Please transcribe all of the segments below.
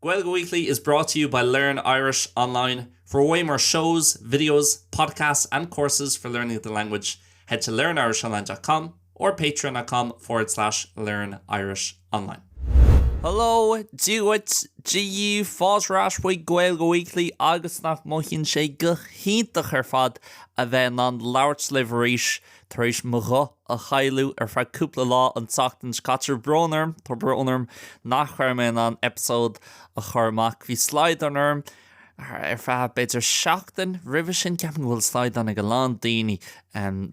Gaeilge Weekly is brought to you by Learn Irish Online. For way more shows, videos, podcasts and courses for learning the language, head to learnirishonline.com or patreon.com forward slash learn Irish online. Hello, Dia dhuit, Dia dhaoibh, fáilte ar ais chuig Gaeilge Weekly agus nach mothaíonn sé go hiontach ar fad a bheith in ann labhairt libh arís tar éis mo ghuth a chailleadh ar feadh cúpla lá an tseachtain seo caite. Brón orm, tá brón orm nach raibh mé in ann eipeasóid a chur amach. Bhí slaghdán orm ar feadh b'fhéidir seachtain roimhe sin. Ceapaim go bhfuil slaghdán ag a lán daoine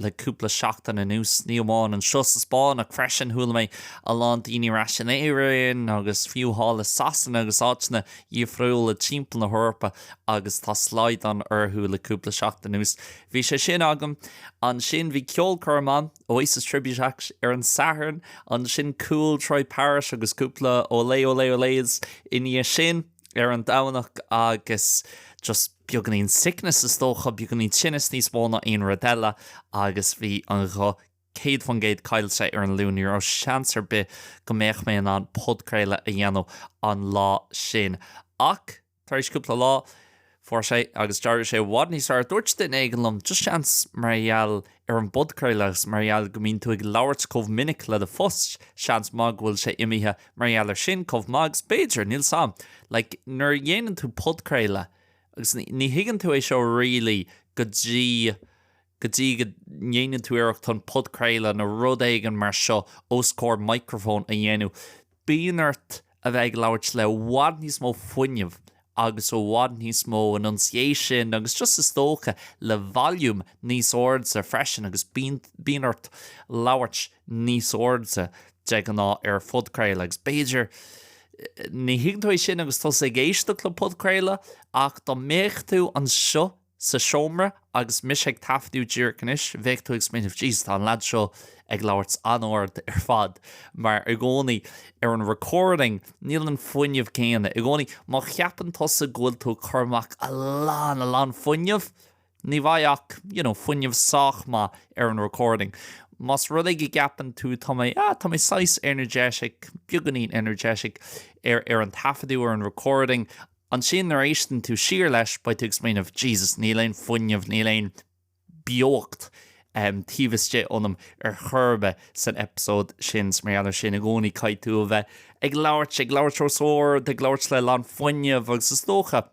le cúpla seachtain anuas, ní amháin anseo sa Spáinn ach freisin chuala mé a lán daoine ar ais in Éirinn agus fiú thall i Sasana agus áiteanna dhifriúla timpeall na hEorpa agus tá slaghdán orthu le cúpla seachtain anuas. Bhí sé sin agam. Ansin bhí ceolchoirm ann, Oasis Tribute Act, ar an Satharn. Ansin cúl Troy Parrott agus cúpla Olé Olé Olés i ndiaidh sin ar an Domhnach agus just beagáinín sickness is dócha, beagáinín tinnis níos mó ná aon rud eile agus bhí an ghuth 100% caillte ar an Luan. Ní raibh seans ar bith go mbeadh mé in ann podchraoladh a dhéanamh an lá sin. Ach tar éis cúpla lá, fuair sé agus d'éirigh sé i bhfad níos fearr. Dúirt duine éigin liom, just seans mar gheall ar an bpodchraoladh agus mar gheall go mbíonn tú ag labhairt chomh minic le do phost, seans maith go bhfuil sé imithe mar gheall ar sin chomh maith agus b'fhéidir, níl 's a'm. Like, nuair a dhéanann tú podchraoladh, agus ní thuigeann tú é seo really go dtí go dtí go ndéanann tú iarracht chun podchraoladh nó rud éigin mar seo os comhair micreafóin a dhéanamh, bíonn ort a bheith ag labhairt le i bhfad níos mó fuinnimh agus i bhfad níos mó enunciation agus just is dócha le volume níos airde freisin agus bíonn bíonn ort labhairt níos airde de ghnáth ar phodchraoladh agus b'fhéidir ní thuigeann tú é sin agus tusa ag éisteacht le podchraoladh ach dá mbeadh tú anseo sa seomra agus mise ag taifeadadh díreach anois, bheadh tú ag smaoineamh, Jesus, tá an leaid seo ag labhairt an-ard ar fad, mar i gcónaí ar an recording níl an fuinneamh céanna. I gcónaí, má cheapann tusa go bhfuil tú ag cur amach a lán, a lán fuinnimh, ní bheidh ach, you know, fuinneamh sách maith ar an recording. Más rud é go gceapann tú tá mé, ah, tá mé saghas energetic, beagáinín energetic ar, ar an taifeadadh, ar an recording, Ansin nuair a éisteann tú siar leis, beidh tú ag smaoineamh, Jesus, níl aon fuinneamh, níl aon beocht taobh istigh ionam ar chor ar bith san eipeasóid sin. So mar gheall air sin, i gcónaí caithfidh tú a bheith ag labhairt, ag labhairt os ard, ag labhairt le lán fuinnimh agus is dócha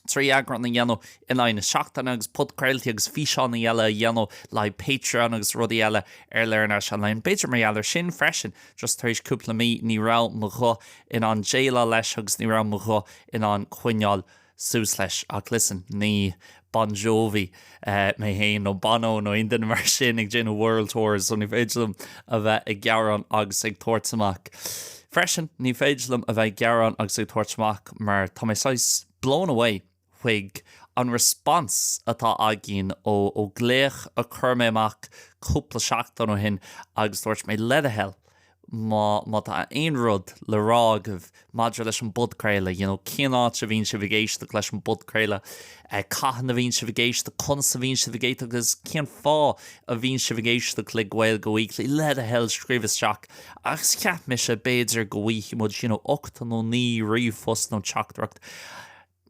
3 eagrán a dhéanamh in aghaidh na seachtaine agus podchraoltaí agus físeáin eile a dhéanamh le haghaidh Patreon agus rudaí eile ar Learn Irish Online. B'fhéidir mar gheall air sin freisin, just tar éis cúpla mí ní raibh mo ghuth in ann déileáil leis agus ní raibh mo ghuth in ann coinneáil suas leis. Ach listen, ní Bon Jovi mé féin nó Bono nó aon duine mar sin ag déanamh world tours so ní féidir liom a bheith ag gearán agus ag tabhairt amach. Freisin, ní féidir liom a bheith ag gearán agus ag tabhairt amach mar tá mé saghas blown away chuig an response atá againn ó ó glaoch a chuir mé amach cúpla seachtain ó shin agus dúirt mé le do thoil má má tá aon rud le rá agaibh maidir leis an bpodchraoladh, you know, cén áit a bhíonn sibh ag éisteacht leis an bpodchraoladh, cathain a bhíonn sibh ag éisteacht, conas a bhíonn sibh ag éisteacht agus cén fáth a bhíonn sibh ag éisteacht le Gaeilge Weekly, le do thoil scríobh isteach agus cheap mise b'fhéidir go bhfaighidh muid, you know, 8 nó 9 ríomhphost nó teachtaireacht.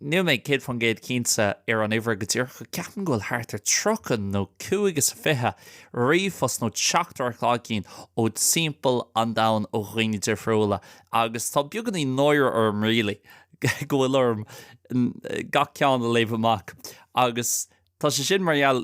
Níl mé 100% cinnte ar an uimhir go díreach ach ceapaim go bhfuil thart ar 30 nó 25 ríomhphost nó teachtaireacht againn ó timpeall an domhain ó dhaoine difriúla agus tá beagáinín náire orm really go bhfuil orm gach ceann a léamh amach agus tá sé sin mar gheall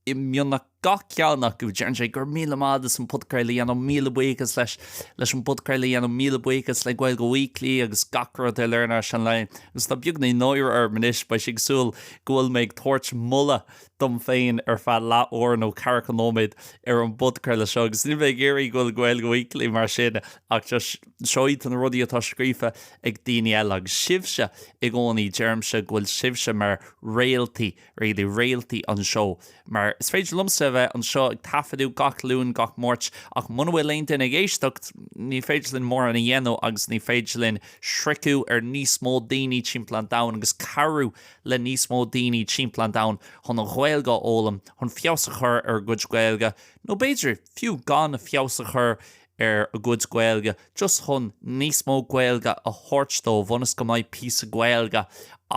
i mbeagnach gach ceann acu, deireann sé go raibh míle maith as an podchraoladh a dhéanamh, míle buíochas leis leis an bpodchraoladh a dhéanamh, míle buíochas le Gaeilge Weekly agus gach rud ar Learn Irish Online. Agus tá beagáinín náire orm anois, beidh siad ag súil go bhfuil mé ag tabhairt moladh dom féin ar feadh leath uair nó ceathracha nóiméad ar an bpodchraoladh seo agus níl mé ag iarraidh go bhfuil Gaeilge Weekly mar sin ach just seo iad na rudaí atá scríofa ag daoine eile agus sibhse i gcónaí, deirimse go bhfuil sibhse mar réaltaí really réaltaí an seó. Mar is féidir liomsa a bheith anseo ag taifeadadh gach Luan, gach Máirt, ach muna bhfuil aon duine ag éisteacht, ní féidir linn mórán a dhéanamh agus ní féidir linn sroicheadh ar níos mó daoine timpeall an domhain agus cabhrú le níos mó daoine timpeall an domhain chun an Ghaeilge a fhoghlaim, chun feabhas a chur ar a gcuid Gaeilge, nó b'fhéidir fiú gan feabhas a chur. ar a gcuid Gaeilge just chun níos mó Gaeilge a thabhairt dóibh ionas go mbeidh píosa Gaeilge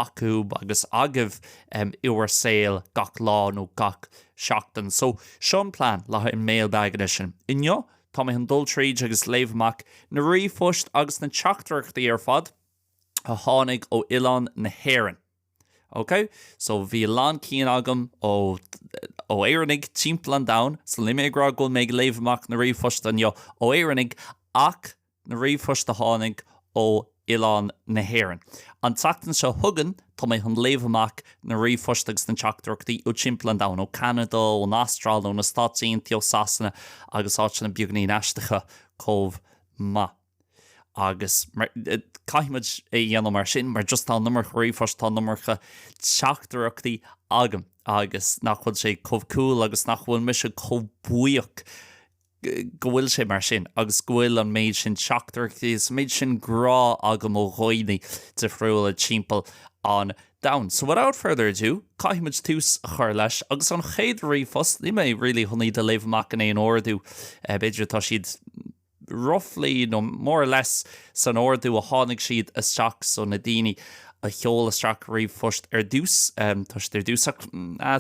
acu agus agaibh i bhur saol gach lá nó gach seachtain. So seo an plean le haghaidh an Mailbag Edition. Inniu tá mé chun dul tríd agus léamh amach na ríomhphoist agus na teachtaireachtaí ar fad a tháinig ó oileán na hÉireann. Ok, so bhí a lán cinn agam ó ó Éireannaigh timpeall an domhain, so níl mé ag rá go bhfuil mé ag léamh amach na ríomhphoist inniu ó Éireannaigh ach na ríomhphoist a tháinig ó oileán na hÉireann. An tseachtain seo chugainn tá mé chun léamh amach na ríomhphoist agus na teachtaireachtaí ó timpeall an domhain, ó Ceanada, ón Astráil, ó na Stáit Aontaithe, ó Sasana agus áiteanna beagainín aisteacha chomh maith. Agus caithfidh muid é a dhéanamh mar sin mar just tá an iomarca ríomhphoist, tá an iomarca teachtaireachtaí agam agus nach bhfuil sé chomh cool agus nach bhfuil mise chomh buíoch go bhfuil sé mar sin agus go bhfuil an méid sin teachtaireachtaí is an méid sin grá agam ó dhaoine difriúla timpeall an domhain. So without further ado, caithfidh muid tús a chur leis agus an chéad ríomhphost, níl mé really chun iad a léamh amach in aon ordú, b'fhéidir tá siad roughly nó more or less san ordú a tháinig siad isteach so na daoine a sheol isteach ríomhphost ar dtús, tá siad ar dtús ach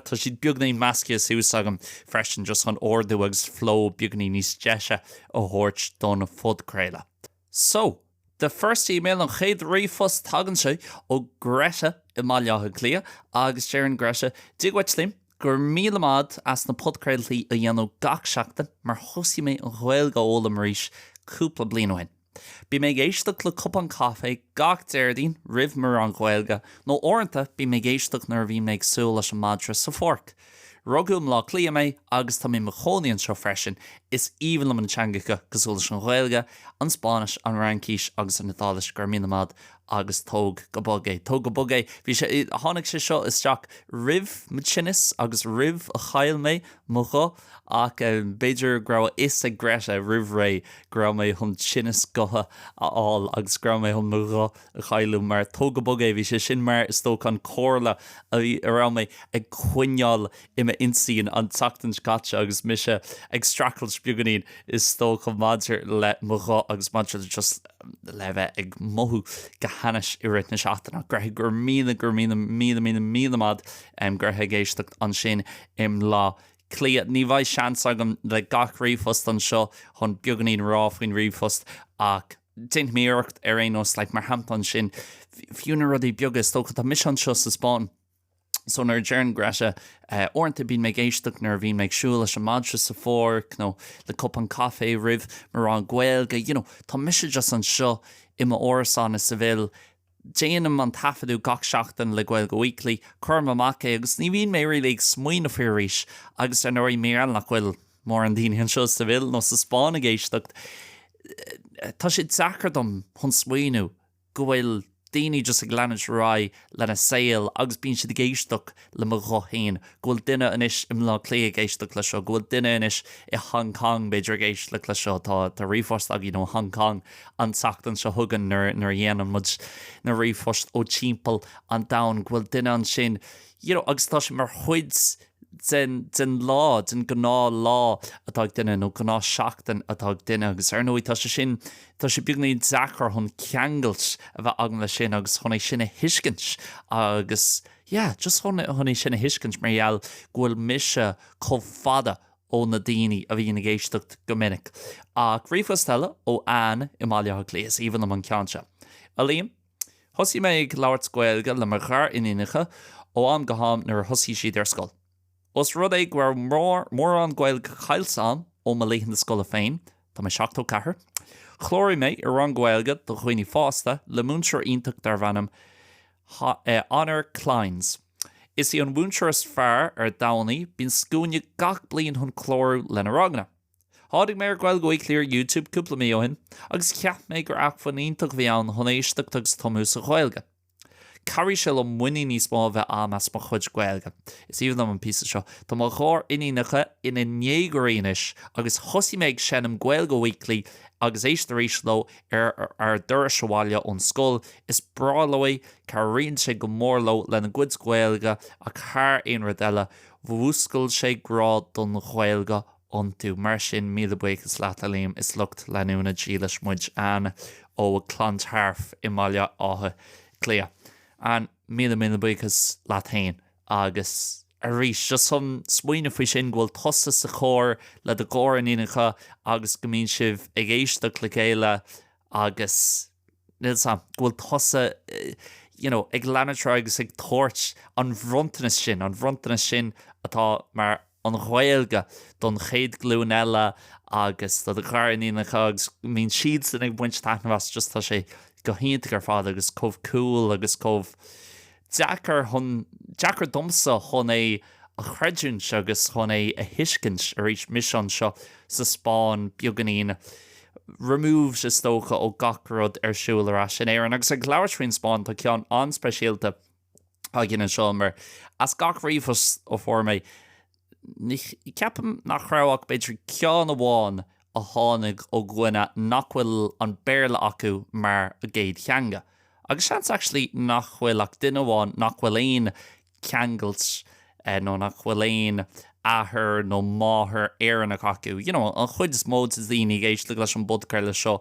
tá siad beagainín measctha suas agam freisin just chun ordú agus flow beagainín níos deise a thabhairt don phodchraoladh. So, the first email, an chéad ríomhphost tagann sé ó Greta i mBaile Átha Cliath agus deireann Greta, Dia dhuit Liam, Go raibh míle maith agat as na podchraoltaí a dhéanamh gach seachtain mar thosaigh mé an Ghaeilge a fhoghlaim arís cúpla bliain ó shin. Bím ag éisteacht le cupán caife gach Déardaoin roimh mo rang Gaeilge nó uaireanta bím ag éisteacht nuair a bhíonn mé ag siúl leis an madra sa pháirc. Rugadh i mBleá Cliath mé agus tá mé i mo chónaí anseo freisin. Is aoibhinn liom na teangacha cosúil leis an Ghaeilge, an Spáinnis, an Fhraincis agus an Iodáilis. Go raibh míle maith agat agus tóg go bog é. Tóg go bog é. Bhí sé, tháinig sé seo isteach roimh mo tinneas agus roimh a chaill mé mo ghuth ach b'fhéidir go raibh a fhios ag Greta roimh ré go raibh mé chun tinneas gutha a fháil agus go raibh mé chun mo ghuth a chailleadh mar tóg go bog é. Bhí sé sin mar is dócha an comhairle a bhí, a raibh mé ag coinneáil i m'intinn an tseachtain seo caite agus mise ag streachailt beagáinín is dócha maidir le mo ghuth agus maidir le just le bheith ag mothú go hainnis i rith na seachtaine. Greta, go raibh míle, go raibh míle, míle, míle, míle maith agat Greta ag éisteacht ansin i mBleá Cliath. Ní bheidh seans agam le gach ríomhphost anseo chun beagáinín a rá faoin ríomhphost ach déanfaidh mé iarracht ar aon nós, like mar shampla ansin, fiú na rudaí beaga is dócha, tá mise anseo sa Spáinn, So nuair a deireann Greta, uaireanta bíonn mé ag éisteacht nuair a bhíonn mé ag siúl leis an madra sa pháirc nó le cupán caife roimh mo rang Gaeilge, you know, tá mise just anseo i m'árasán i Seville, déanaim an taifeadadh gach seachtain le Gaeilge Weekly, cuirim amach é agus ní bhíonn mé really ag smaoineamh faoi arís agus ar ndóigh mar gheall nach bhfuil mórán daoine anseo i Seville nó sa Spáinn ag éisteacht, tá sé deacair dom chun smaoineamh go bhfuil daoine just ag leanúint ar aghaidh lena saol agus bíonn siad ag éisteacht le mo ghuth féin, go bhfuil duine anois i mBleá Cliath ag éisteacht le seo, go bhfuil duine anois i Hong Kong b'fhéidir ag éisteacht le seo, tá tá ríomhphost againn ó Hong Kong an tseachtain seo chugainn nuair nuair a dhéanann muid na ríomhphoist ó timpeall an domhain, go bhfuil duine ansin you know agus tá sé mar chuid den, den lá, den gnáth lá atá ag duine nó gnáth seachtain atá ag duine agus ar ndóigh tá sé sin, tá sé beagainín deacair chun ceangailt a bheith agam leis sin agus chun é sin a thuiscint agus yeah, just chun, chun é sin a thuiscint mar gheall go bhfuil mise chomh fada ó na daoine a bhíonn ag éisteacht go minic. Ach ríomhphost eile ó Anne i mBaile Átha Cliath, is aoibhinn liom an ceann seo. A Liam. Thosaigh mé ag labhairt Gaeilge le mo ghariníonacha ó am go ham nuair a thosaigh siad ar scoil. Os rud é go raibh mórán Gaeilge caillte agam ó mo laethanta scoile féin, tá mé 74, chláraigh mé i rang Gaeilge do dhaoine fásta le múinteoir iontach darbh ainm Honor Clines. Is í an mhúinteoir is fearr ar domhan í, bíonn scuaine gach bliain chun clárú lena ranganna. Tháinig mé ar Gaeilge Weekly ar YouTube cúpla mí ó shin agus cheap mé gur acmhainn iontach a bhí ann chun éisteacht agus tumadh sa Ghaeilge. Chabhraigh sé liom muinín níos mó a bheith a'm as mo chuid Gaeilge. Is aoibhinn liom an píosa seo. Tá mo ghariníonacha ina ndéagóirí anois agus thosaigh mé ag seinm Gaeilge Weekly agus éist arís leo ar ár dturais abhaile ón scoil. Is breá leo é, cabhraíonn sé go mór leo lena gcuid Gaeilge ach thar aon rud eile, mhúscail sé grá don Ghaeilge. iontu. Mar sin, míle buíochas leat, a Liam, is lucht leanúna dílis muid, Anne ó Clontarf i mBaile Átha Cliath. Anne, míle míle buíochas leat féin agus arís, just chun smaoineamh faoi sin, go bhfuil tusa sa charr le do ghariníonacha agus go mbíonn sibh ag éisteacht le chéile agus níl 's a'm, go bhfuil tusa you know, ag leanúint ar aghaidh agus ag tabhairt an bhronntanas sin, an bhronntanas sin atá mar an Ghaeilge don chéad ghlúin eile agus do do ghariníonacha agus go mbíonn siadsan ag baint taitneamh as, just tá sé go hiontach ar fad agus chomh cool agus chomh deacair chun, deacair domsa chun é a chreidiúint agus chun é a thuiscint arís, mise anseo sa Spáinn beagáinín removed is dócha ó gach rud ar siúl ar ais in Éirinn. Agus ag labhairt faoin Spáinn tá ceann an-speisialta againn anseo mar as gach ríomhphost a fuair mé, ní, ceapaim nach raibh ach b'fhéidir ceann amháin a tháinig ó dhuine nach bhfuil an Béarla acu mar a gcéad theanga. Agus seans actually nach bhfuil ach duine amháin nach bhfuil aon ceangailt nó nach bhfuil aon athair nó máthair Éireannach acu. You know, an chuid is mó de dhaoine ag éisteacht leis an bpodchraoladh seo,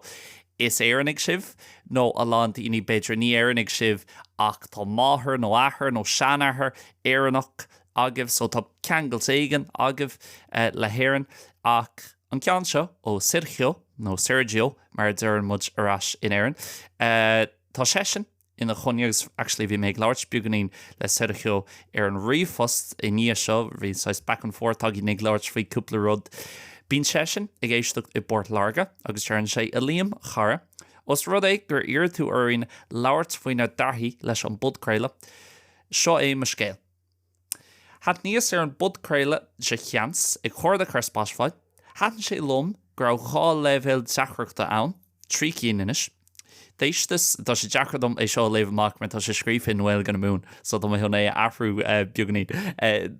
is Éireannaigh sibh, nó a lán daoine b'fhéidir ní Éireannaigh sibh ach tá máthair nó athair nó seanathair Éireannach agaibh, so tá ceangailt éigin agaibh le hÉirinn. Ach an ceann seo ó Sergio, nó Sergio mar a deireann muid ar ais in Éirinn, tá seisean ina chónaí agus actually bhí mé ag labhairt beagáinín le Sergio ar an ríomhphost i ndiaidh seo, bhí saghas back and forth againn ag labhairt faoi cúpla rud. Bíonn seisean ag éisteacht i bPort Láirge agus deireann sé, A Liam, a chara, os rud é gur iarr tú orainn labhairt faoinár dtaithí leis an bpodchraoladh, seo é mo scéal. Thaitníos ar an bpodchraoladh de sheans, ag cuardach ar Spotify. Thaitin sé liom go raibh 2 leibhéal deacrachta ann, 3 cinn anois. D'éisteas, tá sé deacair dom é seo a léamh amach mar tá sé scríofa i nGaeilge na Mumhan so tá mé chun é a athrú beagáinín.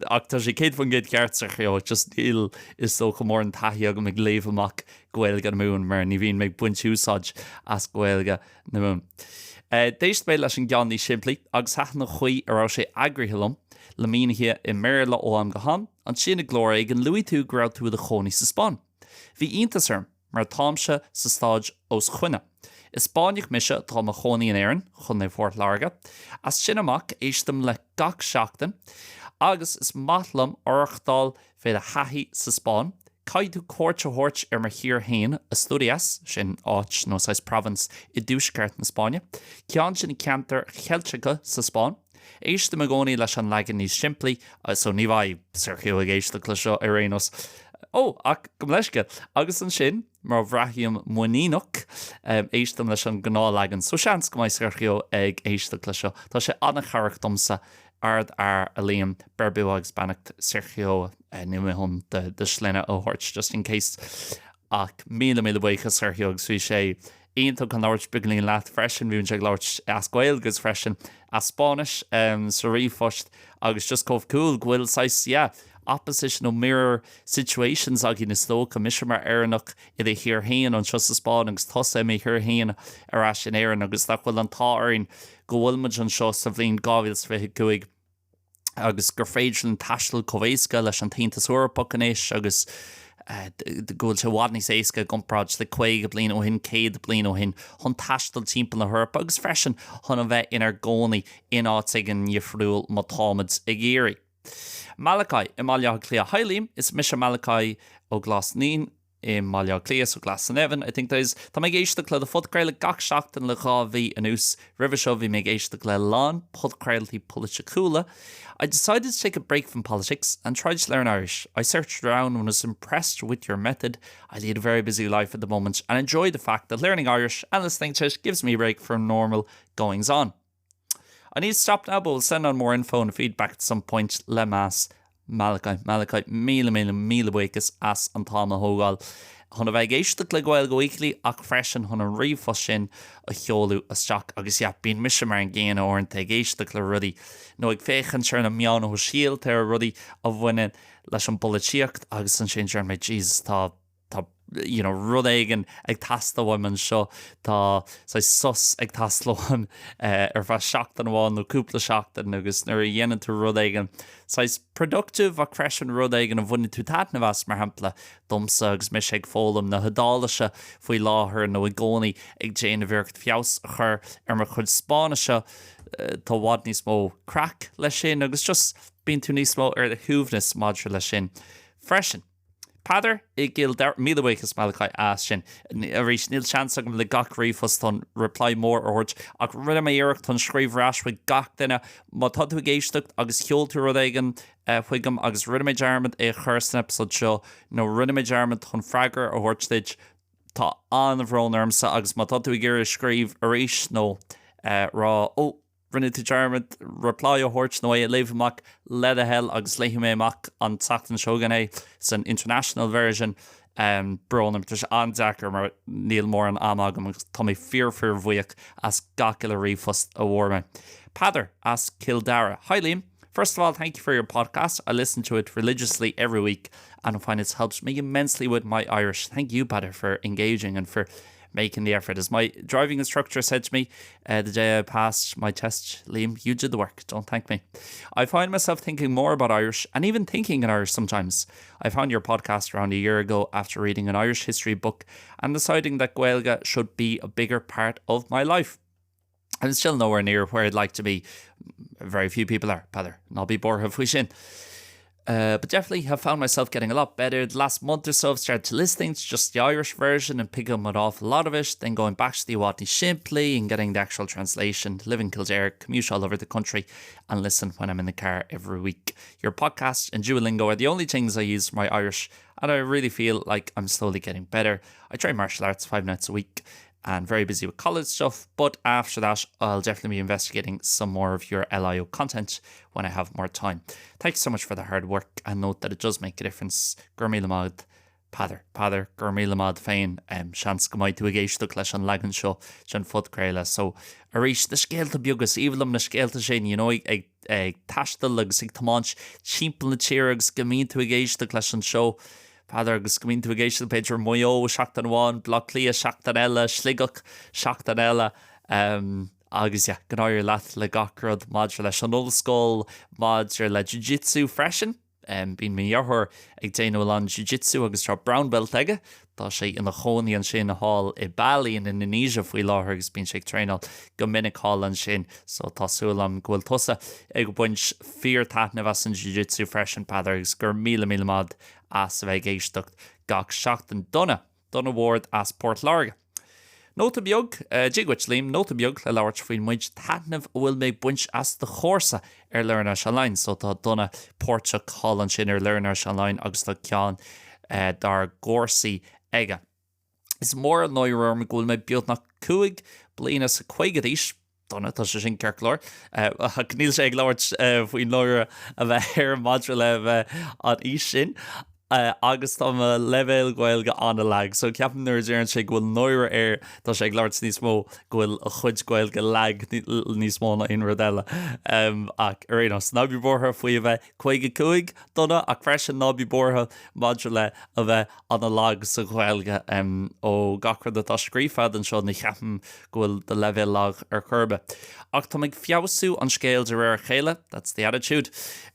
Ach tá sé 100% ceart Sergio, just níl is dócha mórán taithí agam ag léamh amach Gaeilge na Mumhan mar ní bhíonn mé ag baint úsáid as Gaeilge na Mumhan. D'éist mé leis an gceann níos simplí agus thaitin an chaoi a raibh sé eagraithe liom, le mínithe i mBéarla ó am go ham, ansin i gclár éigin luaigh tú go raibh tú i do chónaí sa Spáinn. Bhí iontas orm, mar táimse sa staid os coinne. Is Spáinneach mise atá i mo chónaí in Éirinn, Chontae Phort Láirge. As sin amach éistim leat gach seachtain agus is maith liom aireachtáil fé do thaithí sa Spáinn, Caithfidh tú cuairt a thabhairt ar mo thír fhéin, Asturias, sin áit nó saghas province i dtuaisceart na Spáinne, ceann de na ceantair Cheilteacha sa Spáinn. Éistim i gcónaí leis an leagan níos simplí, so ní bheidh Sergio ag éisteacht le seo ar aon nós. Ó, ach gabh mo leithscéal. Agus ansin, mar bhraithim muiníneach, éistim leis an gnáthleagan, so seans go mbeidh Sergio ag éisteacht le seo. Tá sé an-chabhrach domsa Ardfhear a Liam, beir bua agus beannacht Sergio níl mé chun do shloinne a thabhairt just in case ach míle míle buíochas Sergio agus bhí sé iontach chun labhairt beagáinín leat freisin, bhí muid ag labhairt as Gaeilge agus freisin as Spáinnis sa ríomhphost agus just chomh cool go bhfuil saghas yeah opposition nó mirror situations againn is dócha, mise mar Éireannach i do thír féin anseo sa Spáinn agus tusa i mo thír féin ar ais in Éirinn agus nach bhfuil an t-ádh orainn go bhfuil muid anseo sa bhliain 2025 agus gur féidir linn taisteal chomh éasca leis an tAontas Eorpach anois agus go bhfuil sé i bhfad níos éasca i gcomparáid le 50 bliain ó shin, 100 bliain ó shin, chun taisteal timpeall na hEorpa agus freisin chun a bheith inár gcónaí in áit éigin dhifriúil má táimid ag iarraidh. Malachi i mBaile Átha Cliath Hi Liam, is mise Malachi ó Ghlas Naíon i mBaile Átha Cliath, so Glasnevin, I think that is. Tá mé ag éisteacht le do phodchraoladh gach seachtain le 2 mhí anuas. Roimhe seo bhí mé ag éisteacht le a lán podchraoltaí polaitiúla. I decided to take a break from politics and tried to learn Irish. I searched around and was impressed with your method. I lead a very busy life at the moment and enjoy the fact that learning Irish and listening to it gives me a break from normal goings on. I need to stop now but will send on more info and feedback at some point le meas Malachi Malachi míle míle míle buíochas as an t-am a thógáil chun a bheith ag éisteacht le Gaeilge Weekly ach freisin chun an ríomhphost sin a sheoladh isteach agus yeah bíonn mise mar an gcéanna uaireanta ag éisteacht le rudaí nó ag féachaint ar na meáin shóisialta ar rudaí a bhaineann leis an bpolaitíocht agus ansin deireann mé Jesus tá Tá. you know, rud éigin ag teastáil uaim anseo, tá saghas sos ag teastáil uaim ar feadh seachtain amháin nó cúpla seachtain agus nuair a dhéanann tú rud éigin saghas productive ach freisin rud éigin a bhaineann tú taitneamh as, mar shampla, domsa agus mise ag foghlaim na hIodáilise faoi láthair nó i gcónaí ag déanamh iarracht feabhas a chur ar mo chuid Spáinnise, tá i bhfad níos mó craic leis sin agus just bíonn tú níos mó ar do shuaimhneas maidir leis sin freisin. Peadar i gCill Dara, míle buíochas Malachi as sin. Arís, níl seans agam le gach ríomhphost chun reply mór a thabhairt ach rinne mé iarracht chun scríobh ar ais chuig gach duine. Má tá tú ag éisteacht agus sheol tú rud éigin chuigam agus rinne mé dearmad é a chur san episode seo nó rinne mé dearmad chun freagra a thabhairt duit, tá an-bhrón ormsa agus má tá tú ag iarraidh scríobh arís nó rá ó, Rinne tú dearmad reply a thabhairt nó é a léamh amach le do thoil agus léifidh mé amach an tseachtain seo chugainn é san international version. Brón orm, tá sé an-deacair mar níl mórán ama agam agus tá mé fíor fíor bhuíoch as gach uile ríomhphost a bhfuair mé. Peadar as Cill Dara. Hi Liam. First of all, thank you for your podcast. I listen to it religiously every week and I find it's helped me immensely with my Irish. Thank you, Peadar, for engaging and for making the effort. As my driving instructor said to me uh, the day I passed my test, Liam, you did the work, don't thank me. I find myself thinking more about Irish and even thinking in Irish sometimes. I found your podcast around a year ago after reading an Irish history book and deciding that Gaeilge should be a bigger part of my life. I'm still nowhere near where I'd like to be. Very few people are, Peadar, ná bí buartha faoi sin. Uh, but definitely have found myself getting a lot better. The last month or so I've started to listening to just the Irish version and picking up an awful lot of it, then going back to the i bhfad níos simplí and getting the actual translation, live in Kildare, commute all over the country and listen when I'm in the car every week. Your podcast and Duolingo are the only things I use for my Irish and I really feel like I'm slowly getting better. I train martial arts 5 nights a week and very busy with college stuff, but after that I'll definitely be investigating some more of your LIO content when I have more time. Thank you so much for the hard work and note that it does make a difference. Go raibh míle maith agat Peadar. Peadar, go raibh míle maith agat féin. Um, seans go mbeidh tú ag éisteacht leis an leagan seo den phodchraoladh. So arís na scéalta beaga is aoibhinn liom na scéalta sin, you know, ag, ag, ag taisteal agus ag tiomáint timpeall na tíre agus go mbíonn tú ag éisteacht leis an seó. Peadar, agus go mbíonn tú ag éisteacht b'fhéidir Maigh Eo seachtain amháin, Baile Átha Cliath seachtain eile, Sligeach seachtain eile agus yeah, go n-éirí leat le gach rud maidir leis an ollscoil, maidir le jiu-jitsu freisin. Bíonn mo dheartháir ag déanamh a lán jiu-jitsu agus tá brown belt aige. Tá sé ina chónaí ansin thall i Bali in Indonesia faoi láthair agus bíonn sé ag traenáil go minic thall ansin so tá súil agam go bhfuil tusa ag baint fíor-taitneamh as an jiu-jitsu freisin, Peadar, agus go raibh míle míle maith as a bheith ag éisteacht gach seachtain. Donna, Donna Ward as Port Láirge. Nóta beag, Dia dhuit Liam, nóta beag le labhairt faoin méid taitnimh a bhfuil mé ag baint as do chúrsa ar Learn Irish Online. So tá Donna páirteach thall ansin ar Learn Irish Online agus tá ceann dár gcúrsaí aige. Is mór an náire orm go bhfuil mé beagnach 5 bliana sa 50 d'aois, Donna, tá sé sin ceart go leor, ach níl sé ag labhairt faoin náire a bheith air maidir le bheith an aois sin, agus tá mo leibhéal Gaeilge an-lag, so ceapaim nuair a deireann sé go bhfuil náire air, tá sé ag labhairt níos mó go bhfuil a chuid Gaeilge lag níos mó ná aon rud eile. Ach ar aon nós, ná bí buartha faoi a bheith 55, Donna, ach freisin ná bí buartha maidir le a bheith an-lag sa Ghaeilge. Ó gach rud atá scríofa agat anseo ní cheapaim go bhfuil do leibhéal lag ar chor ar bith. Ach táim ag feabhsú an scéil de réir a chéile, that's the attitude.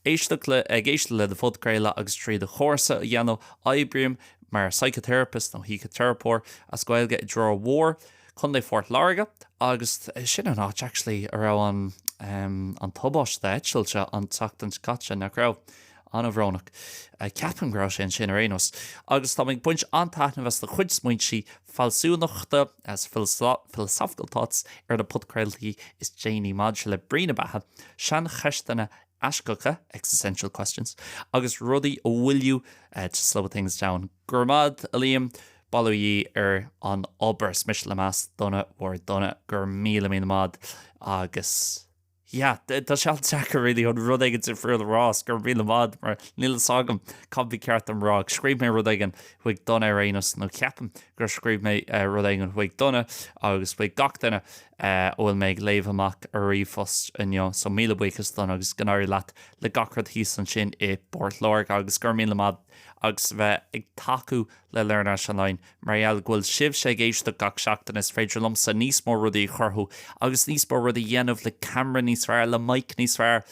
Éisteacht le, ag éisteacht le do phodchraoladh agus trí do chúrsa a dhéanamh, oibrím mar psychotherapist nó shíciteiripeoir as Gaeilge i dTrá Mhór, Contae Phort Láirge, agus sin an áit actually a raibh an an tubaiste eitilte an tseachtain seo caite, nach raibh? An-bhrónach. Ceapaim go raibh sé ansin ar aon nós. Agus táim ag baint an-taitneamh as do chuid smaointe fealsúnachta, as philosophical thoughts, ar na podchraoltaí is déanaí maidir le brí na beatha, saincheisteanna eisceacha, existential questions, agus rudaí a mhoilliú, to slow things down. Go raibh maith, a Liam, bail ó Dhia ar an obair. Is mise le meas Donna Ward Donna, go raibh míle míle maith agus yeah, tá sé an-deacair really an rud éigin difriúil a rá is go raibh míle maith mar níl fhios agam cad ba cheart dom rá. Scríobh mé rud éigin chuig Donna ar aon nós nó ceapaim gur scríobh mé rud éigin chuig Donna agus chuig gach duine. a bhfuil mé ag léamh amach a ríomhphost inniu. So míle buíochas don agus go n-éirí leat le gach rud thíos ansin i bPort Láirge agus go raibh míle maith agus bheith ag tacú le Learn Irish Online. Mar gheall go bhfuil sibhse ag éisteacht gach seachtain is féidir liomsa níos mó rudaí a chruthú agus níos mó rudaí a dhéanamh le ceamara níos fearr, le mic níos fearr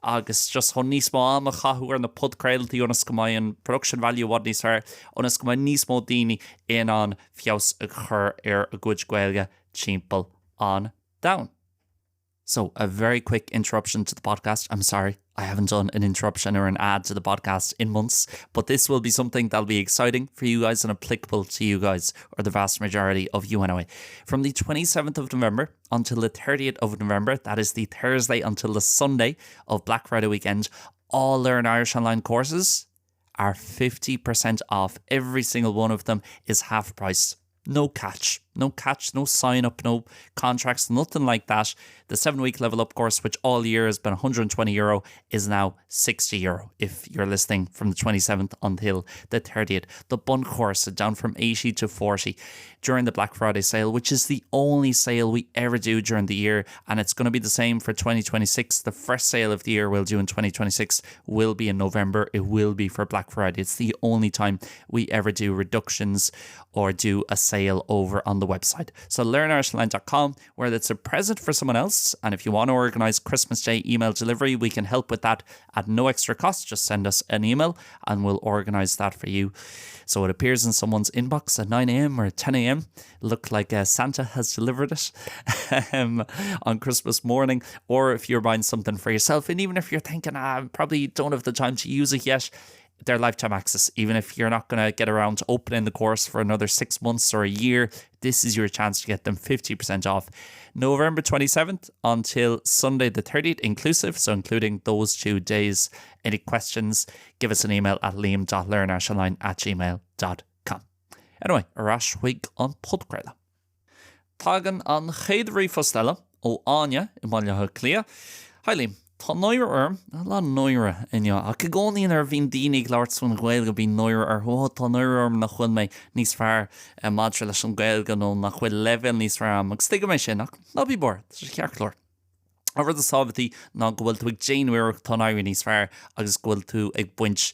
agus just chun níos mó ama a chaitheamh ar na podchraoltaí ionas go mbeidh an production value i bhfad níos fearr, ionas go mbeidh níos mó daoine in ann feabhas a chur ar a gcuid Gaeilge timpeall an domhain. So, a very quick interruption to the podcast. I'm sorry, I haven't done an interruption or an ad to the podcast in months, but this will be something that'll be exciting for you guys and applicable to you guys, or the vast majority of you anyway. From the 27th of November until the 30th of November, that is the Thursday until the Sunday of Black Friday weekend, all Learn Irish Online courses are 50% off. Every single one of them is half price. No catch, no catch, no sign up, no contracts, nothing like that. The 7-week level up course, which all year has been €120, is now €60 if you're listening from the 27th until the 30th. The Bunchúrsa down from 80 to 40 during the Black Friday sale, which is the only sale we ever do during the year, and it's going to be the same for 2026. The first sale of the year we'll do in 2026 will be in November. It will be for Black Friday. It's the only time we ever do reductions or do a sale over on the website. So learnirishonline.com, where it's a present for someone else, and if you want to organize Christmas Day email delivery, we can help with that at no extra cost. Just send us an email and we'll organize that for you. So it appears in someone's inbox at 9 a.m. or 10 a.m. Look like uh, Santa has delivered it um, on Christmas morning, or if you're buying something for yourself, and even if you're thinking, ah, I probably don't have the time to use it yet, their lifetime access. Even if you're not going to get around to opening the course for another 6 months or a year, this is your chance to get them 50% off. November 27th until Sunday the 30th inclusive, so including those 2 days. Any questions, give us an email at liam.learnirishonline at gmail.com. Anyway, ar ais chuig an podchraoladh. Tagann an chéad ríomhphost eile ó Áine i mBaile Átha Cliath. Hi Liam, Tá náire orm, a lán náire inniu, ach i gcónaí nuair a bhíonn daoine ag labhairt faoin Ghaeilge bíonn náire orthu, oh tá náire orm nach bhfuil mé níos fearr maidir leis an Ghaeilge nó nach bhfuil leibhéal níos fearr agam agus tuigim é sin ach ná bí buartha, tá sé ceart go leor. An rud is tábhachtaí ná go bhfuil tú ag déanamh iarracht chun éirí níos fearr agus go bhfuil tú ag baint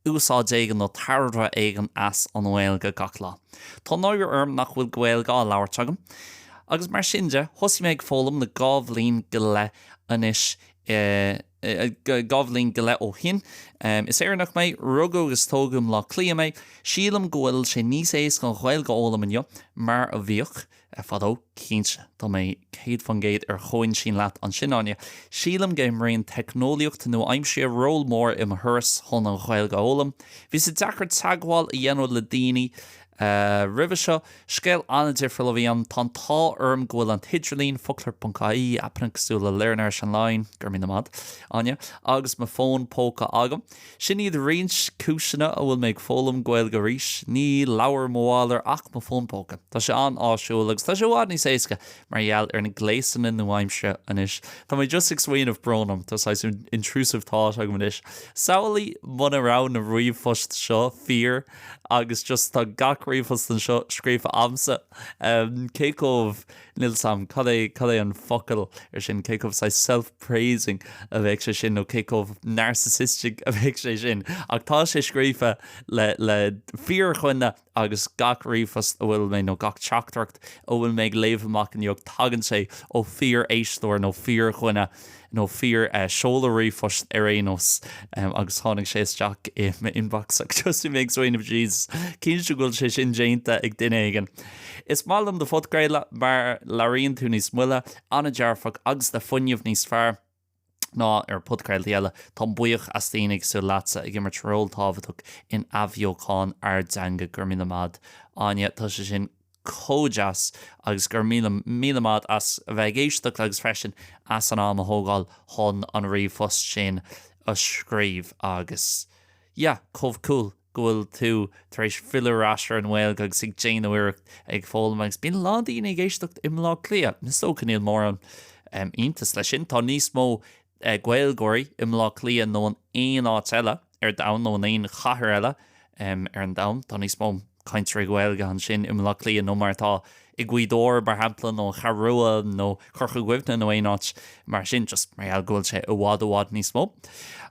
úsáid éigin nó tairbhe éigin as an nGaeilge gach lá. Tá náire orm nach bhfuil Gaeilge á labhairt agam agus mar sin de, thosaigh mé ag foghlaim le 2 bhliain go leith anois, 2 bhliain go leith ó shin. Is Éireannach mé, rugadh agus tógadh i mBleá Cliath mé. Sílim go bhfuil sé níos éasca an Ghaeilge a fhoghlaim inniu mar a bhíodh. Fadó, cinnte. Tá mé 100% ar chomhintinn leat ansin, Áine. Sílim go imríonn teicneolaíocht nua-aimseartha ról mór i mo thuras chun an Ghaeilge a fhoghlaim. Bhí sé deacair teagmháil a dhéanamh le daoine roimhe seo. Scéal an-difriúil a bhí ann. Tá an t-ádh orm go bhfuil an t-idirlíon, foclóir.ie, aipeanna cosúil le Learn Irish Online, go raibh míle maith, Áine, agus mo fón póca agam. Sin iad roinnt cúiseanna a bhfuil mé ag foghlaim Gaeilge arís. Ní leabhar mo mhálair ach mo fón póca. Tá sé an-áisiúil agus tá sé i bhfad níos éasca mar gheall ar na gléasanna nua-aimseartha anois. Tá mé just ag smaoineamh, brón orm, tá saghas intrusive thought agam anois. Samhlaigh muna raibh na ríomhphoist seo fíor agus just tá gach ríomhphost anseo scríofa agamsa. Cé chomh. Níl 's a'm cad é, cad é an focal ar sin, cé chomh saghas self-praising a bheadh sé sin nó cé chomh narcissistic a bheadh sé sin ach tá sé scríofa le, le fíordhuine agus gach ríomhphost a bhfuil mé nó gach teachtaireacht a bhfuil mé ag léamh amach inniu tagann sé ó fíor-éisteoir nó fíordhuine nó fíor seoladh ríomhphoist ar aon nós agus tháinig sé isteach i m'inbox agus just bhí mé ag smaoineamh Jesus, cinnte go bhfuil sé sin déanta ag duine éigin. Is maith liom do phodchraoladh mar labhraíonn tú níos moille, an-dearfach agus le fuinneamh níos fearr ná ar podchraoltaí eile. Táim buíoch as daoine cosúil leatsa ag imirt ról tábhachtach in athbheochan ár dteanga. Go raibh míle maith, Áine, tá sé sin chomh deas agus go raibh míle míle maith as a bheith ag éisteacht agus freisin as an am a thógáil chun an ríomhphost sin a scríobh agus yeah chomh cool go bhfuil tú tar éis filleadh ar ais ar an nGaeilge agus ag déanamh iarracht ag foghlaim agus bíonn a lán daoine ag éisteacht i mBleá Cliath. Is dócha níl mórán iontas leis sin. Tá níos mó Gaeilgeoirí i mBleá Cliath nó in aon áit eile ar domhan nó in aon chathair eile ar an domhan. Tá níos mó cainteoirí Gaeilge ansin i mBleá Cliath nó mar atá i. i Gaoth Dobhair, mar shampla, nó an Cheathrú Rua nó Corca Dhuibhne nó aon áit mar sin, just mar gheall go bhfuil sé i bhfad i bhfad níos mó.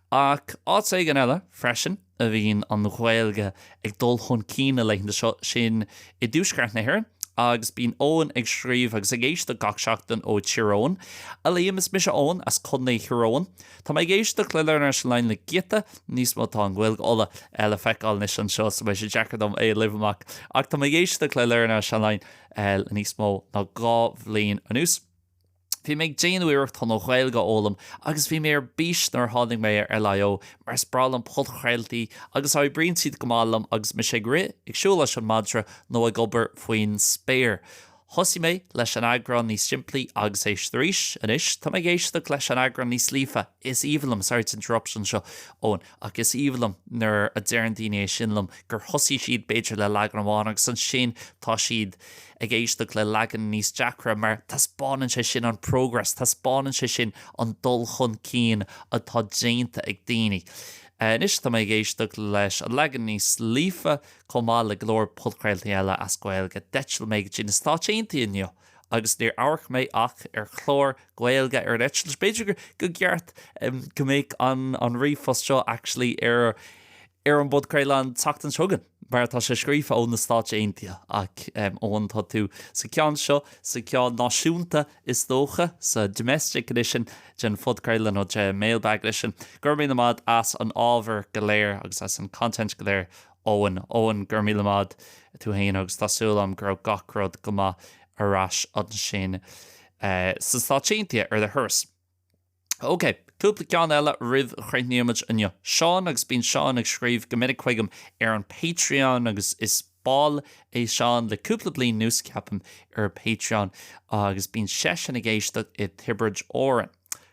Ach áit éigin eile freisin a bhíonn an Ghaeilge ag dul chun cinn na laethanta seo, sin i dtuaisceart na hÉireann agus bíonn Eoin ag scríobh agus ag éisteacht gach seachtain ó Tír Eoghain. A Liam, is mise Eoin as Contae Thír Eoghain. Tá mé ag éisteacht le Learn Irish Online le giota níos mó tá an Ghaeilge Uladh le feiceáil anois anseo so beidh sé deacair dom é a léamh amach ach tá mé ag éisteacht le Learn Irish Online le níos mó ná 2 bhliain anuas. Bhí mé ag déanamh iarracht chun an Ghaeilge a fhoghlaim agus bhí mé ar bís nuair a tháinig mé ar LIO mar is breá liom podchraoltaí agus oibríonn siad go maith liom agus mise ag rith, ag siúl leis an madra nó ag obair faoin spéir. Thosaigh mé leis an eagrán níos simplí agus éist arís. Anois, tá mé ag éisteacht leis an eagrán níos líofa. Is aoibhinn liom, sorry to interrupt anseo, Eoin, ach is aoibhinn liom nuair a deireann daoine é sin liom, gur thosaigh siad b'fhéidir le leagan amháin agus ansin tá siad ag éisteacht le leagan níos deacra mar taispeánann sé sin an progress, taispeánann sé sin an dul chun cinn atá déanta ag daoine. Anois tá mé ag éisteacht leis an leagan níos líofa Chomh maith le go leor podchraoltaí eile as Gaeilge, d'eitil mé go dtí na Stáit Aontaithe inniu agus níor amharc mé ach ar chlár Gaeilge ar an eitilt. B'fhéidir go gceart go mbeadh an an ríomhphost seo actually ar ar an bpodchraoladh an tseachtain seo chugainn mar tá sé scríofa ó na Stáit Aontaithe ach Eoin tá tú sa cheann seo, sa cheann náisiúnta is dócha, sa domestic edition den phodchraoladh nó de mailbag edition. Go raibh míle maith as an ábhar go léir agus as an content go léir Eoin, Eoin, go raibh míle maith tú fhéin agus tá súil agam go raibh gach rud go maith ar ais ansin sna Stáit Aontaithe ar do thuras. Ok, cúpla ceann eile roimh a chríochnaímid inniu. Seán agus bíonn Seán ag scríobh go minic chuigam ar an Patreon agus is ball é Seán le cúpla bliain anuas ceapaim ar Patreon agus bíonn seisean ag éisteacht i dTiobraid Árann.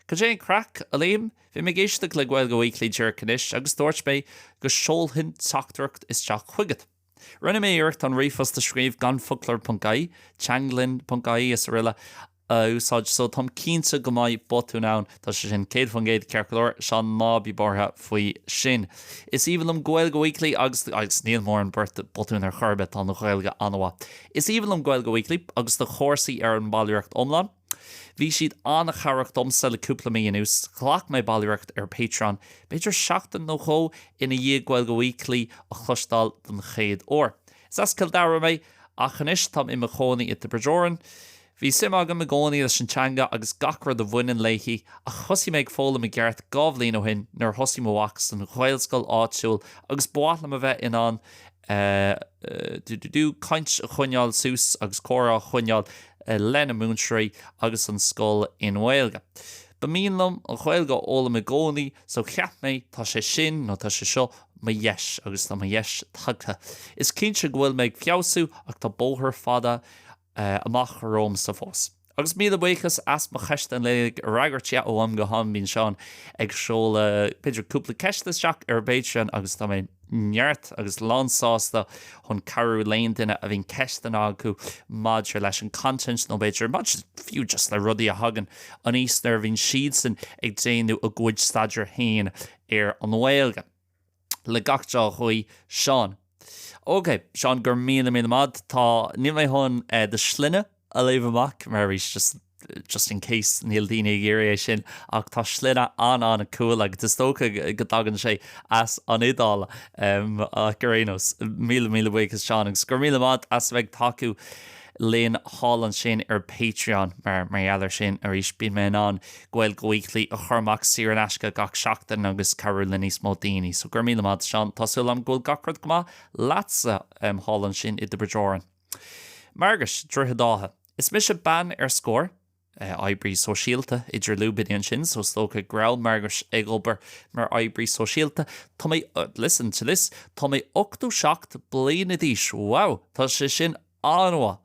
Cad é an craic, a Liam? Bhí mé ag éisteacht le Gaeilge Weekly díreach anois agus dúirt mé go seolfainn teachtaireacht isteach chugat. Rinne mé iarracht an ríomhphost a scríobh gan foclóir.ie, teanglann.ie srl. a úsáid so táim cinnte go mbeidh botún ann. Tá sé sin 100% ceart go leor, Seán ná bí buartha faoi sin. Is aoibhinn liom Gaeilge Weekly agus agus níl mórán botún ar chor ar bith, tá an Ghaeilge an-mhaith. Is aoibhinn liom Gaeilge Weekly agus do chúrsaí ar an mballraíocht iomlán. Bhí siad an-chabhrach domsa le cúpla mí anuas. Ghlac mé ballraíocht ar Patreon b'fhéidir seachtain nó dhó ina dhiaidh Gaeilge Weekly a chloisteáil don chéad uair. Is as Cill Dara mé, ach anois táim i mo chónaí i dTiobraid Árann. Bhí suim agam i gcónaí leis an teanga agus gach rud a bhaineann léi, ach thosaigh mé ag foghlaim i gceart 2 bhliain ó shin nuair a thosaigh mo mhac san Ghaelscoil áitiúil agus ba mhaith liom a bheith in ann caint a choinneáil suas agus comhrá a choinneáil lena múinteoirí agus an scoil i nGaeilge. Ba mian liom an Ghaeilge a fhoghlaim i gcónaí so cheap mé tá sé sin nó tá sé seo mo dheis agus tá mo dheis tagtha. Is cinnte go bhfuil mé ag feabhsú ach tá bóthar fada amach romhamsa fós. Agus míle buíochas as mo cheist an lae a fhreagairt yeah, ó am go ham bíonn Seán ag seoladh b'fhéidir cúpla ceist isteach ar Patreon agus tá mé neart agus lán sásta chun cabhrú le aon duine a bhíonn ceisteanna acu maidir leis an content nó b'fhéidir maidir fiú just le rudaí a thagann aníos nuair a bhíonn siadsan ag déanamh a gcuid staidéir féin ar an nGaeilge. Le gach dea-ghuí, Seán. Ok, Seán, go raibh míle míle maith. Tá, níl mé chun do shloinne a léamh amach mar arís just just in case níl daoine ag iarraidh é sin ach tá sloinne an-an-cool agus is dócha go dtagann sé as an Iodáil ach ar aon nós, míle míle buíochas Seán agus go raibh míle maith as a bheith ag tacú linn thall ansin ar Patreon mar mar gheall ar sin arís bíonn mé in ann Gaeilge Weekly a chur amach saor in aisce gach seachtain agus cabhrú le níos mó daoine. So go raibh míle maith Seán, tá súil agam go bhfuil gach rud go maith leatsa thall ansin i dTiobraid Árann. Margaret, Droichead Átha. Is mise bean ar scor, oibrí sóisialta idir lúibíní ansin, so is dócha go raibh Margaret ag obair mar oibrí sóisialta. Tá mé, listen to this, tá mé 87 bliana d'aois, wow, tá sé sin An-mhaith,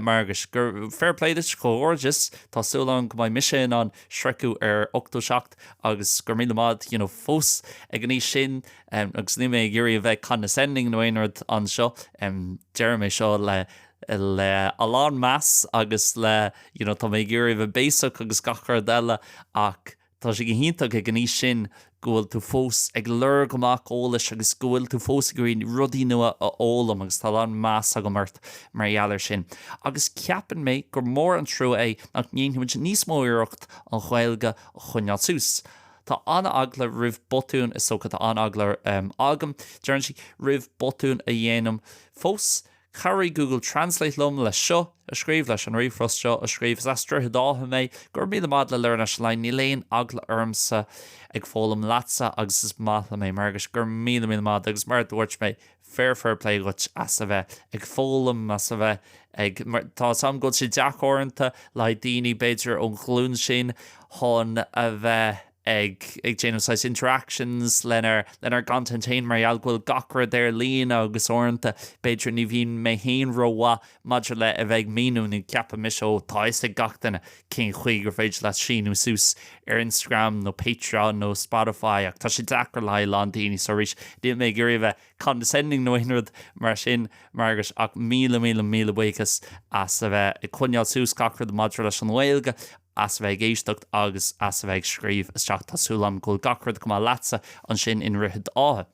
Margaret. Go, fair play duit, comhghairdeas. Tá súil agam go mbeidh mise in ann sroicheadh ar 87 agus go raibh míle maith, you know, fós ag an aois sin agus níl mé ag iarraidh a bheith condescending nó aon rud anseo, deirim é seo le le a lán meas agus le, you know, tá mé ag iarraidh a bheith béasach agus gach rud eile ach. Tá sé go hiontach ag an aois sin go bhfuil tú fós ag lorg amach eolais agus go bhfuil tú fós ag iarraidh rudaí nua a fhoghlaim agus tá a lán meas agam ort mar gheall air sin. Agus ceapann mé gur mór an trua é nach ndéanfaimid níos mó iarracht an Ghaeilge a choinneáil suas. Tá an-eagla roimh botúin, is dócha, tá an-eagla agam, deireann sí, roimh botúin a dhéanamh fós. Chabhraigh Google Translate liom leis seo a scríobh, leis an ríomhphost seo a scríobh. Is as Droichead Átha mé. Go raibh míle maith le Learn Irish Online. Níl aon eagla ormsa ag foghlaim leatsa agus is maith liom é, Margaret. Go raibh míle míle maith agus mar a dúirt mé, fair fair play dhuit as a bheith ag foghlaim, as a bheith ag, mar tá 'fhios a'm go bhfuil sé deacair uaireanta le haghaidh daoine b'fhéidir ón ghlúin sin chun a bheith ag ag déanamh saghas interactions lenár lenár gcontent féin mar gheall go bhfuil gach rud ar líne agus uaireanta b'fhéidir ní bhíonn mé féin rómhaith maidir le a bheith ag míniú nó ceapann mise ó tá fhios ag gach duine cén chaoi gur féidir leat síniú suas ar Instagram nó Patreon nó Spotify ach tá sé deacair le haghaidh a lán daoine so arís níl mé ag iarraidh a bheith condescending nó aon rud mar sin Margaret ach míle míle míle buíochas as a bheith ag coinneáil suas gach rud maidir leis an nGaeilge as a bheith ag éisteacht agus as a bheith ag scríobh isteach. Tá súil agam go bhfuil gach rud go maith leatsa ansin i nDroichead Átha.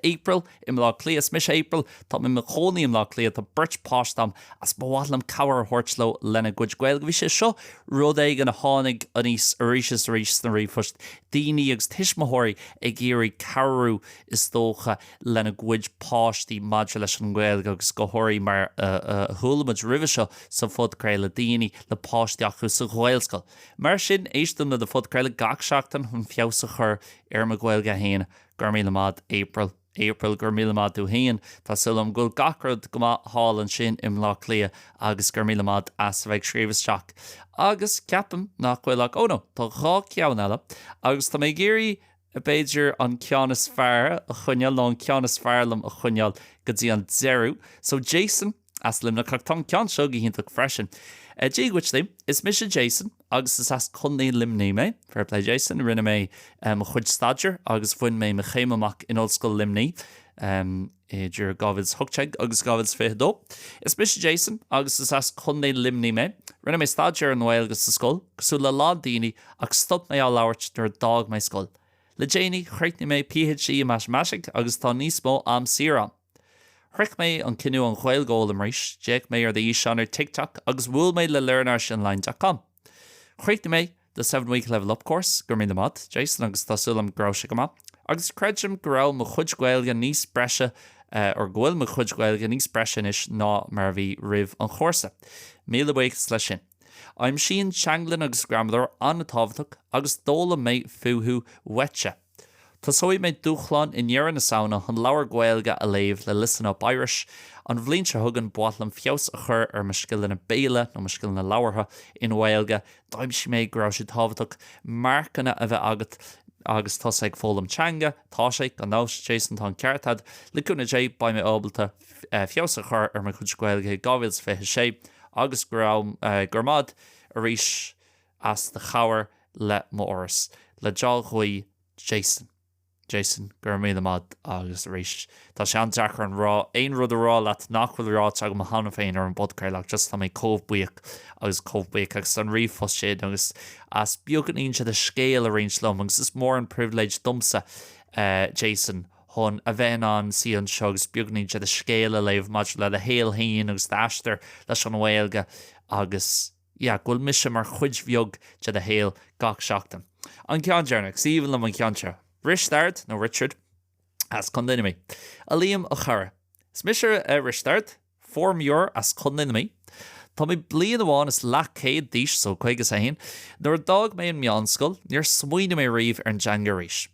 April i mBleá Cliath. Is mise April. Tá mé i mo chónaí i mBleá Cliath. Tá beirt páiste agam agus ba mhaith liom cabhair a thabhairt leo lena gcuid Gaeilge. Bhí sé seo rud éigin a tháinig aníos arís is arís sna ríomhphoist. Daoine agus tuismitheoirí ag iarraidh cabhrú is dócha lena gcuid páistí maidir leis an nGaeilge agus go háirithe mar a chuala muid roimhe seo sa phodchraoladh, daoine le páistí acu sa Ghaelscoil. Mar sin, éistim le do phodchraoladh gach seachtain chun feabhas a chur ar mo Ghaeilge féin. Go raibh míle maith April. April, Go raibh míle maith tú féin. Tá súil agam go bhfuil gach rud go maith thall ansin i mBleá Cliath agus go raibh míle maith as a bheith ag scríobh isteach. Agus ceapaim nach bhfuil ach, oh no, tá dhá cheann eile agus tá mé ag iarraidh b'fhéidir an ceann is fearr a choinneáil nó an ceann is fearr liom a choinneáil go dtí an deireadh. So Jason as Luimneach ach tá an ceann seo go hiontach freisin. Dia dhuit Liam, is mise Jason agus is as Contae Luimnigh mé. Fair play Jason, rinne mé mo chuid staidéir agus bhain mé mo chéim amach in Ollscoil Luimnigh. Idir 2018 agus 2022. Is mise Jason agus is as Contae Luimnigh mé. Rinne mé staidéar ar an nGaeilge sa scoil, cosúil le a lán daoine, ach stop mé á labhairt nuair a d'fhág mé scoil. Le déanaí, chríochnaigh mé PhD i Matamaitic agus tá níos mó am saor agam. Shroich mé an cinneadh an Ghaeilge a fhoghlaim arís, d'fhéach mé ar do fhíseán ar TikTok agus bhuail mé le learnirishonline.com. Chríochnaigh mé The 7 Week Level Up Course, go raibh míle maith, Jason, agus tá súil agam go raibh sé go maith. Agus creidim go raibh mo chuid Gaeilge níos breise, or go bhfuil mo chuid Gaeilge níos breise anois ná mar a bhí roimh an chúrsa. Míle buíochas leis sin. Aimsíonn teanglann agus gramadóir an-tábhachtach agus d'fhoghlaim mé fúthu uaitse. Tosóidh mé dúshlán i ndeireadh na Samhna chun leabhar Gaeilge a léamh le Listen Up Irish. An bhliain seo chugainn ba mhaith liom feabhas a chur ar mo scileanna béile nó mo scileanna labhartha i nGaeilge. D'aimsigh mé go raibh sé tábhachtach marcanna a bheith agat agus tusa ag foghlaim teanga. Tá sé, gan dabht, Jason, tá an ceart agat. Le cúnamh Dé beidh mé ábalta feabhas a chur ar mo chuid Gaeilge i 2026 agus go raibh go raibh maith arís as do chabhair le m'fhoras. Le dea-ghuí, Jason. Jason, Go raibh míle maith agus arís, tá sé an-deacair an rá, aon rud a rá leat nach bhfuil ráite agam cheana féin ar an bpodchraoladh ach just tá mé chomh buíoch agus chomh buíoch as an ríomhphost sin agus as beagáinín de do scéal a roinnt liom agus is mór an pribhléid domsa, Jason, chun a bheith in ann suí anseo agus beagáinín de do scéal a léamh maidir le do shaol féin agus d'aistear leis an nGaeilge agus yeah, go bhfuil mise mar chuid bheag de do shaol gach seachtain. An ceann deireanach, is aoibhinn liom an ceann seo. Risteard, nó Richard, as Contae na Mí. A Liam, a chara. Is mise Risteard, feirmeoir as Contae na Mí. Tá mé bliain amháin is leathchéad d'aois, so 51. Nuair a d'fhág mé an meánscoil, níor smaoinigh mé riamh ar an dteanga arís.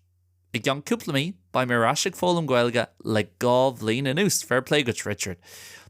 I gceann cúpla mí, beidh mé ar ais ag foghlaim Gaeilge le 2 bhliain anuas. Fair play duit, Richard.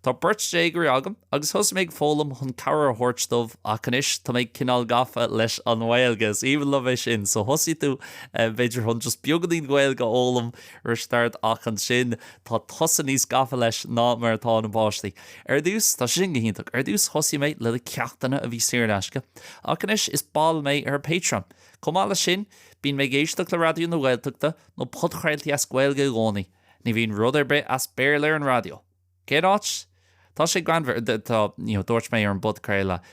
Tá beirt déagóirí agam agus thosaigh mé ag foghlaim chun cabhair a thabhairt dóibh ach anois tá mé cineál gafa leis an nGaeilge. Is aoibhinn liom é sin. So thosaigh tú b'fhéidir chun just beagáinín Gaeilge a fhoghlaim, Risteard, ach ansin tá tusa níos gafa leis ná mar atá na páistí. Ar dtús, tá sé sin go hiontach, ar dtús thosaigh mé le do ceachtanna a bhí saor in aisce ach anois is ball mé ar Patreon. Chomh maith leis sin, bíonn mé ag éisteacht le Raidió na Gaeltachta nó podchraoltaí as Gaeilge i gcónaí. Ní bhíonn rud ar bith as Béarla ar an raidió. Cén áit? Tá sé greannmhar, tá, you know, dúirt mé ar an bpodchraoladh,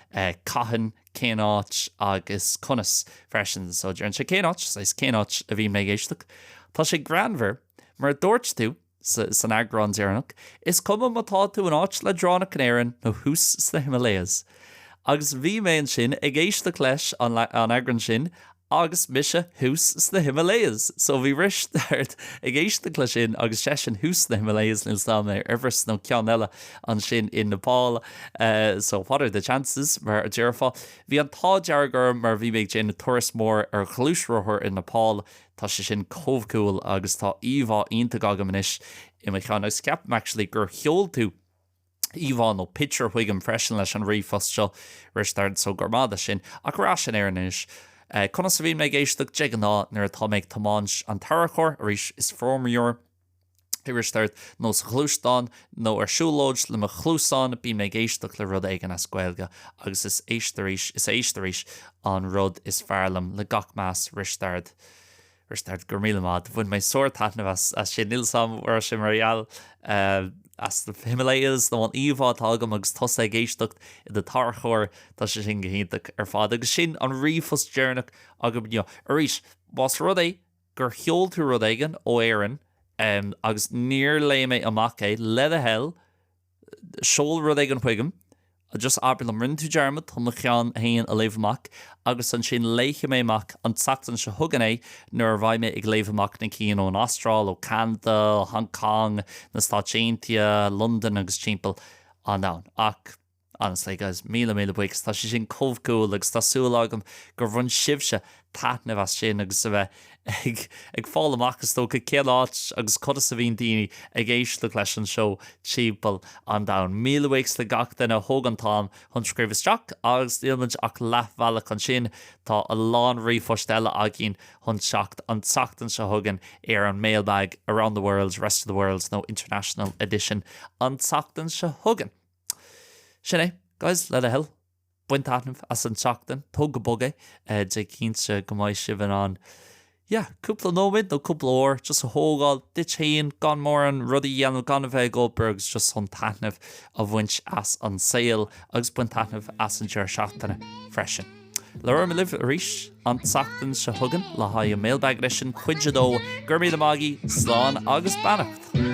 cathain, cén áit agus conas freisin. So deireann sé cén áit, saghas cén áit a bhíonn mé ag éisteacht. Tá sé greannmhar mar a dúirt tú san eagrán deireanach, is cuma má tá tú in áit leadránach in Éirinn nó thuas sna Himalayas. Agus bhí mé ansin ag éisteacht leis an eagrán sin agus mise thuas sna Himalayas. So bhí Risteard ag éisteacht leis sin agus seisean thuas sna Himalayas, níl 's agam ar Everest nó ceann eile ansin i Nepal. So what are the chances, mar a déarfá. Bhí an t-ádh dearg orm mar bhí mé ag déanamh turas mór ar ghluaisrothar i Nepal. Tá sé sin chomh cool agus tá íomhá iontach agam anois i mo cheann agus ceapaim actually gur sheol tú íomhá nó picture chuigam freisin leis an ríomhphost seo, Risteard, so go raibh maith agat as sin. Ach ar ais in Éirinn anois. Conas a bhíonn mé ag éisteacht? De ghnáth nuair atá mé ag tiomáint an tarracóir, arís is feirmeoir é Risteard, nó sa ghluaisteán nó ar siúlóid le mo chluasáin, bíonn mé ag éisteacht le rud éigin as Gaeilge agus is éist arís, is éist arís an rud is fearr liom. Le gach meas, Risteard. Risteard, go raibh míle maith agat. Bhain mé sórt taitneamh as sin. Níl 's agam an raibh sé mar gheall as na Himalayas nó an íomhá atá agam agus tusa ag éisteacht i do tharracóir. Tá sé sin go hiontach ar fad. Agus sin an ríomhphost deireanach agam inniu. Arís, más rud é gur sheol tú rud éigin ó Éirinn agus níor léigh mé amach é, le do thoil, seol rud éigin chuigam, just abair liom, rinne tú dearmad chun mo cheann féin a léamh amach agus ansin léifidh mé amach an tseachtain seo chugainn é nuair a bheidh mé ag léamh amach na cinn ón Astráil, ó Ceanada, ó Hong Kong, na Stáit Aontaithe, Londain agus timpeall an domhain. Ach honestly guys, míle míle buíochas, tá sé sin chomh cool agus tá súil agam gur bhain sibhse taitneamh as sin agus a bheith ag ag fáil amach is dócha cén áit agus conas a bhíonn daoine ag éisteacht leis an seó timpeall an domhain. Míle buíochas le gach duine a thóg an t-am chun scríobh isteach agus níl muid ach leathbhealach ansin, tá a lán ríomhphoist eile againn chun teacht an tseachtain seo chugainn ar an Mailbag Around the World, Rest of the World nó International Edition an tseachtain seo chugainn. Sin é, guys, le do thoil. Bain taitneamh as an tseachtain, tóg go bog é, déan cinnte go mbeidh sibh in ann, yeah, cúpla nóiméad nó cúpla uair just a thógáil duit féin gan mórán rudaí a dhéanamh, gan a bheith ag obair agus just chun taitneamh a bhaint as an saol agus bain taitneamh as an deireadh seachtaine freisin. Labhróidh mé libh arís an tseachtain seo chugainn le haghaidh an Mailbag Edition cuid a dó. Go raibh míle maith agaibh, slán agus beannacht!